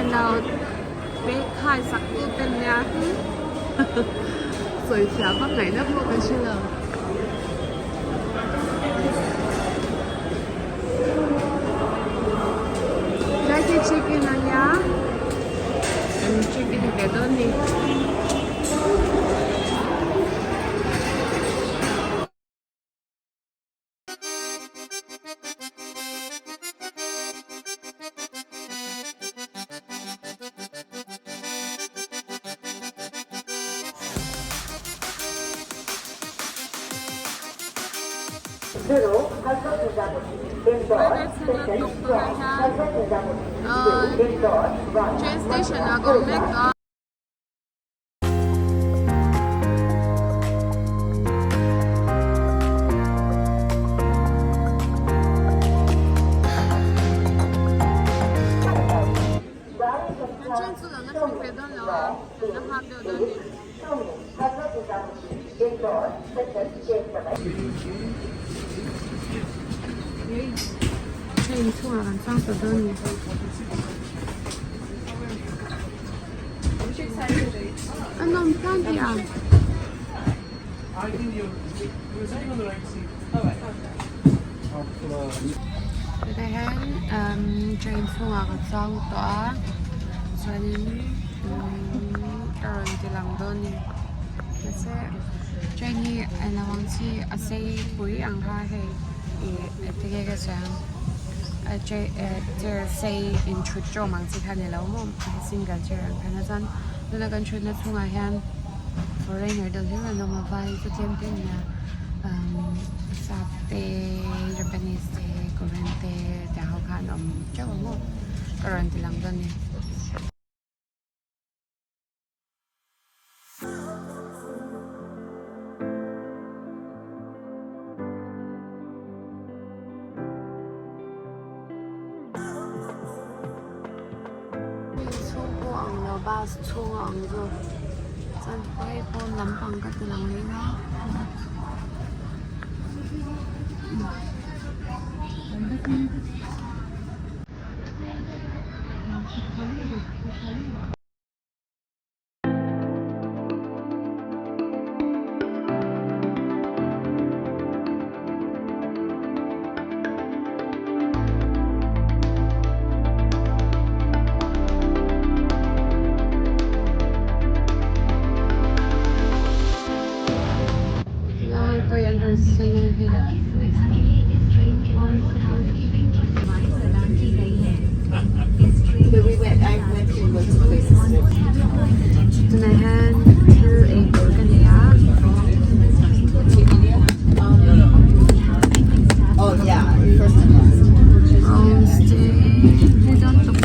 Alo bag khai sak tu te nia sawi thiam vak ngaihna pawh ka hre lo. Lai khi check in a nia kan check in ve dawn a ni. Train station ah ka awm mek a. Train chu lo la thleng ve dawn lo a, kan la nghak deuh dawn a ni. Train chhungah kan chang ta dawn a ni. A nawm tlang hi a. Tunah hian train chhungah ka chuang tawh a chuanin ka rawn ti lang dawn a ni mahse train hi a lo ang chi a sei pui ang kha hei ih enge ka sawi ang chair sei inthut tawm ang chi kha a ni lo maw single chair ang khan a chuan tuna kan thutna chhungah hian foreigner deuh hlir an awm a vai chu tlem te an nia sap te japanese te korean te tiang ho kha an awm teuh ang maw ka rawn ti lang dawn a ni. Chhung pawh ang lo bus chhung a ang zawk chuan hei pawn lampang ka ti lang leh a. Tunah hian thil ei tur ka nei a. Homestay hi dawn tuk.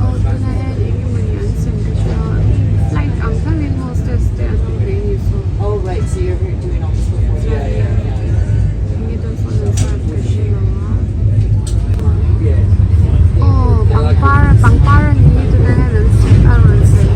Aw tunah hian eng emawni an sem ka hria a flight ang thlengin hostess te an awm ve a ni so. Enge dawn sawn an serve ka hre lo a. Aw pangpar pangpar a ni tunah hian an a rawn sem.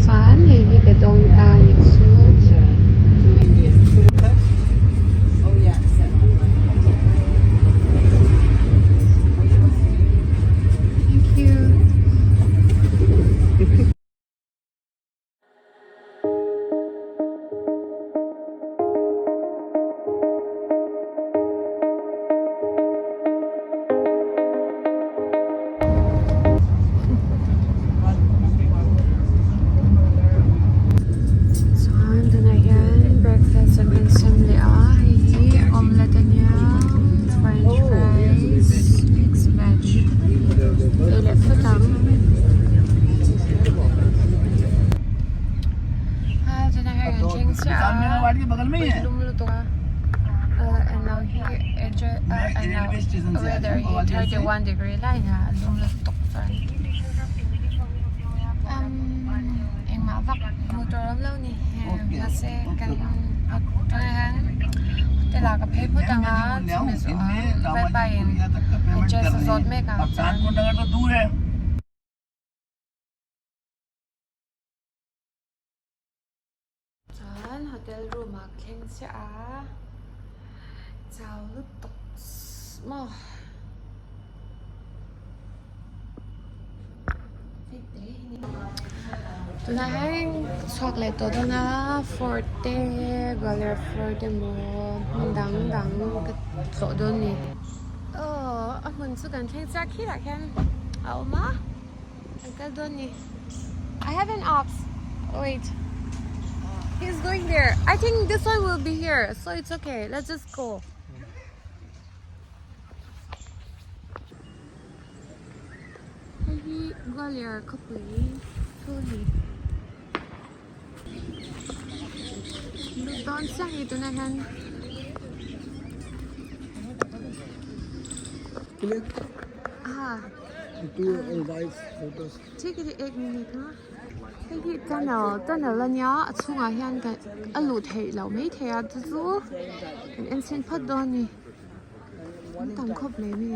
Chuan hei hi ka dawng ta a nih chu. Thank you. Chuan tunah hian breakfast an rawn sem leh a hei hi omelette a nia french fries mix veg ei leh phawt ang. A tunah hian kan thleng chiah a lum lutuk a eng lo hi eng lo weather hi 31 degree lai a lum lutuk chuan engmah vak hmuh tur a awm lo a ni mahse kan. ah ka phei phawt ang a chumi zawh ah vaipa in chess a zawt mek ang chuan. Chuan hotel room ah ka thleng chiah a chau lutuk maw. Tunah hian chhuak leh tawh dawn a fort te Gwalior fort emaw hmun dang dang ka tlawh dawn a ni. Aw a hmun chu kan thleng chiah khilah khian a awm a kan kal dawn a ni. I have an ox wait he's going there I think this one will be here so it's okay let's just go. Hei hi Gwalior khawpui thu a ni. Lut dawn chiah hi tunah hian ha thik hi ek minute a hei hi tunnel tunnel a nia a chhungah hian a luh theih loh maithei a chu chu kan en chhin phawt dawn a ni. An tam khawp mai mi.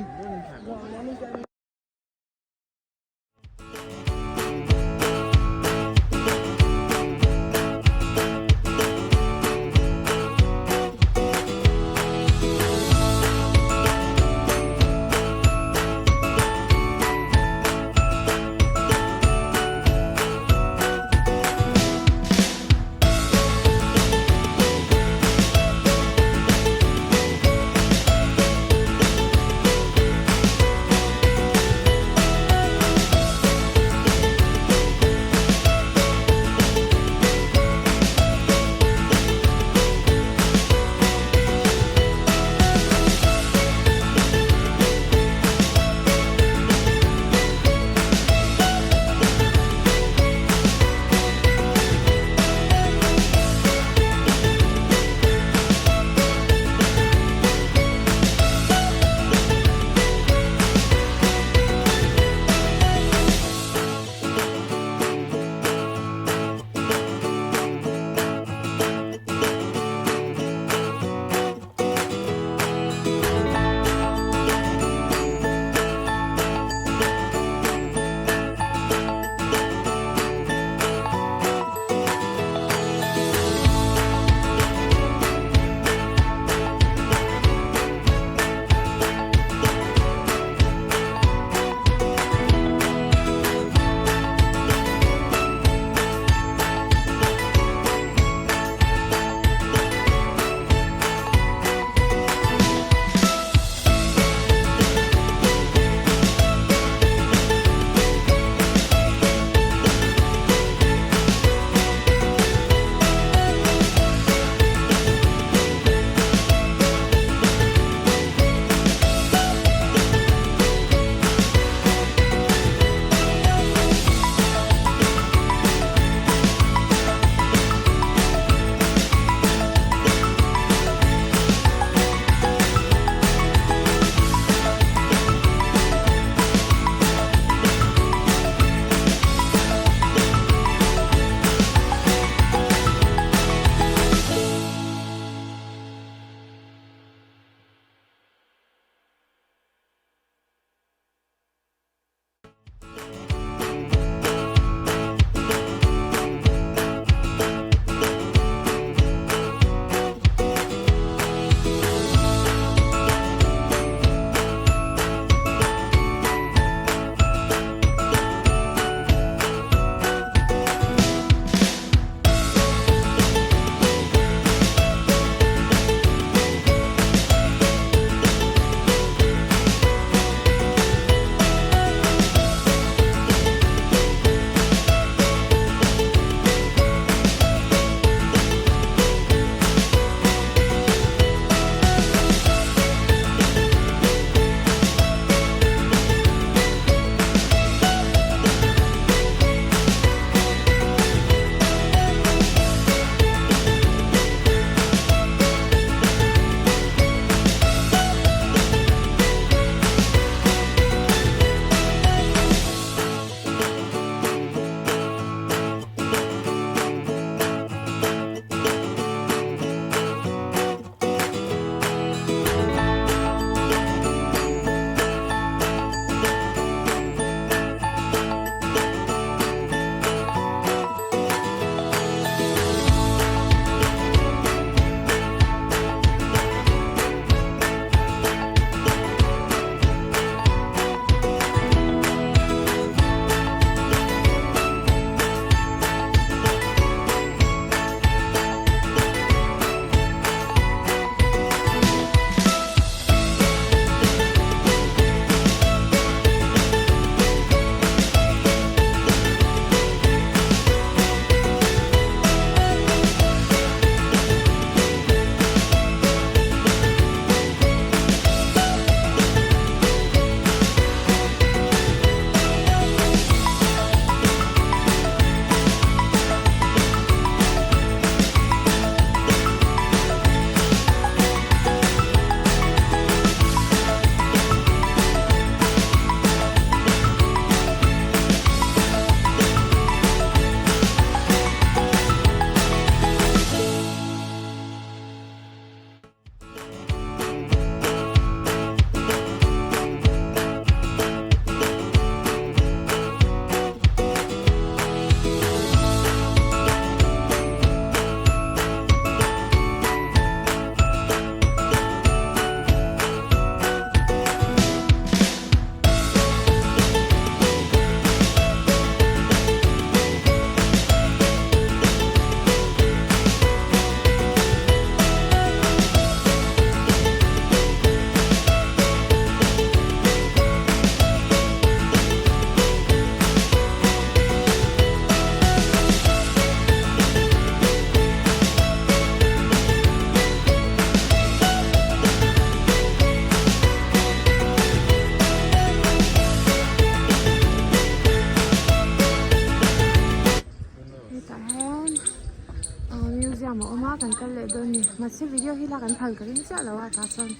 video hi lak an phal ka ring chiah lo a tah chuan.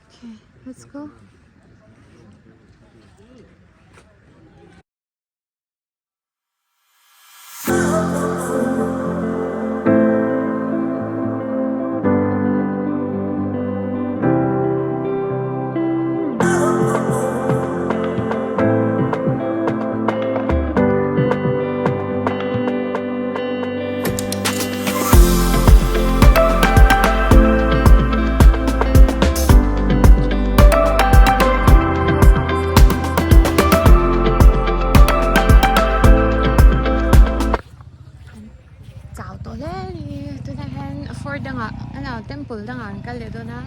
Okay, let's go. Chau tawh hle a ni tunah hian fort dangah ano temple dangah an kal leh dawn a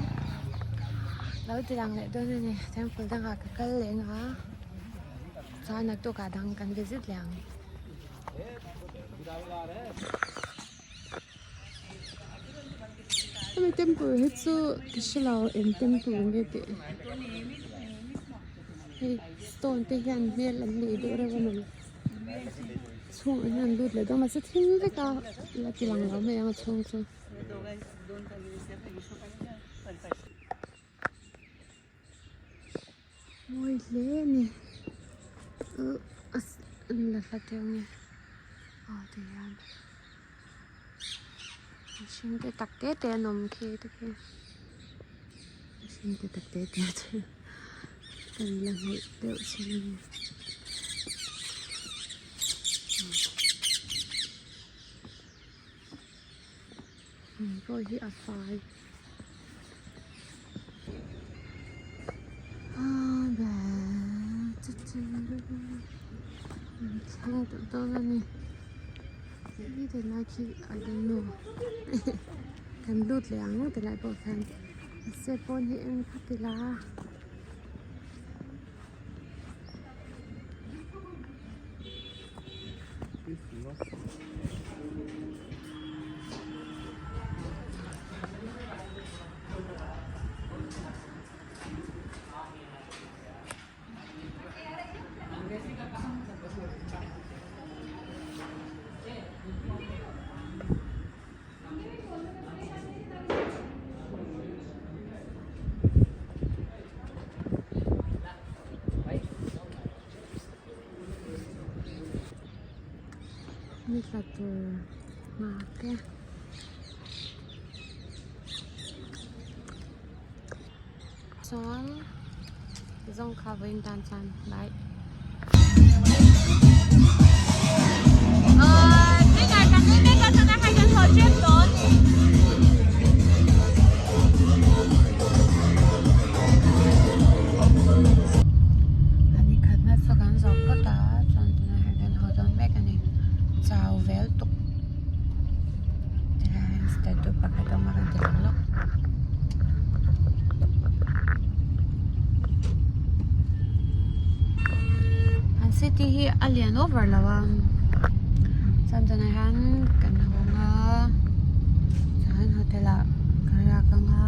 lo ti lang leh dawn a ni temple dangah ka kal leh ang a chuan naktukah dang kan visit leh ang. Hemi temple hi chu ka hre lo eng temple nge tih hei stone te hian hmel an nei deuh reuh a mawni chhungah hian an lut leh dawn mahse thim vek a la ti lang lo mai ang a chhung chu. Mawi hle a ni an la hla deuh nge aw ti hian mihring te tak te te an awm khi te khi mihring te tak te te chu kan la hnaih deuh chin a ni. Pawh hi a fai. Thleng tawh dawn a ni ni ti lai khi I don't know kan lut leh ang ti lai pawh khian mahse pawn hi eng kha ti la. Ni tla tur nghak e. Chuan zawng kha vawiin tan chuan bye. Ani khatna chu kan zawh phawt a chuan tunah hian kan haw dawn mek a ni chau vel tuk tilai hian statue pakhat a awm a kan ti lang lawk. An city hi a lian over lo a chuan tunah hian kan hawng a chuan hotel ah kan riak ang a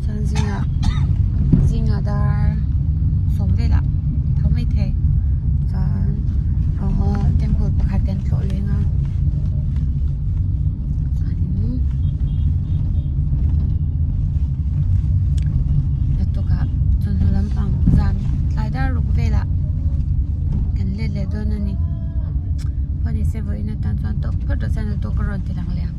chuan zingah zingah dar sawm velah tho mai thei chuan temple pakhat kan tlawh leng a chuanin naktukah chawhnu lampang zan tlai dar ruk velah kan let leh dawn a ni pawh ni se vawiin atan chuan tawp phawt rawh se naktuk ka rawn ti lang leh ang.